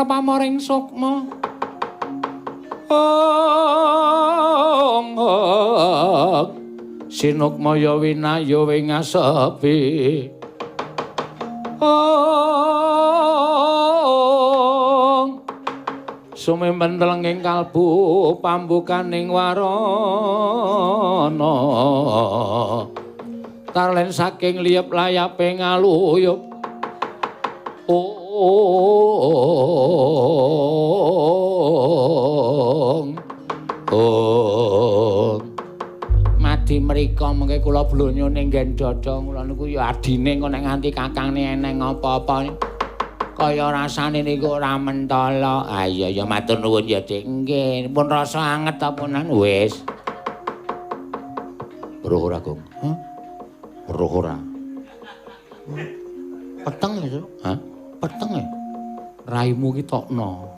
Pamoring sukma. Ong ong. Sinukmaya winayo ing asepi. Ong. Sumimpen telenging kalbu pambukaning warana. Tarlen saking liyep layape ngaluyup. Ong. Ong. Madi mriko mengke kula blonyo ning nggen dada kula niku ya adine engko nek nganti kakangne eneng apa-apa. Kaya rasane niku ora mentala. Ah iya ya matur nuwun ya Dik. Nggih, pun rasa anget apa nan wis. Weruh ora, Gong? Hah? Weruh ora? Peteng ya, Cuk? Hah? Peteng ya? Raimu ki tokno.